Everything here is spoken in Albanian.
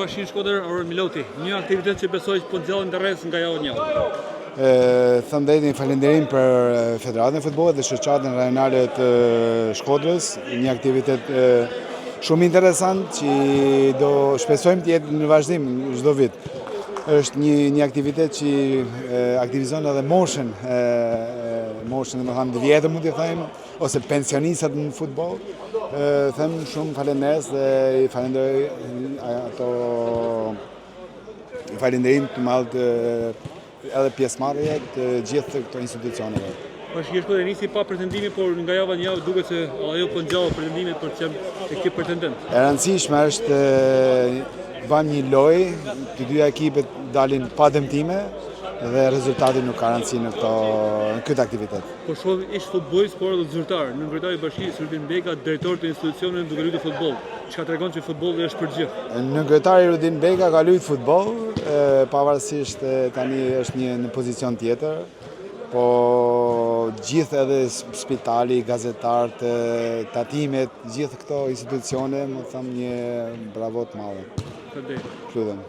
Bashkinë Shkodër, Aurel Miloti. Një aktivitet që besoj që po ngjall interes nga java në javë. Thënë drejtën, falenderim për Federatën e Futbollit dhe Shoqatën Rajonale të Shkodrës, një aktivitet shumë interesant që do shpresojmë të jetë në vazhdim çdo vit. Është një aktivitet që aktivizon edhe moshën, moshën, domethënë të vjetër mund t'i them, ose pensionistët në futboll. Them shumë faleminderit dhe i falenderoj ato falenderim të madh të edhe pjesëmarrje të gjithë këto institucioneve. Bashkia Shkodër nisi pa pretendime, por nga java në javë duket se ajo po ngjall pretendime për të qenë ekip pretendent. E rëndësishme është bëjmë një lojë, të dyja ekipet dalin pa dëmtime dhe rezultati nuk ka rëndësi në këtë aktivitet. Po shohim ish futbollist, por edhe zyrtar, nënkryetari i bashkisë Rudin Beka, drejtor të institucioneve duke luajtur futboll, çka tregon që futbolli është për gjithë. Nënkryetari Rudin Beka ka luajtur futboll, pavarësisht tani është një në pozicion tjetër, po gjithë edhe spitali, gazetarët, tatimet, gjithë këto institucione, më thëmë një bravo të madhe. Faleminderit. Lutem.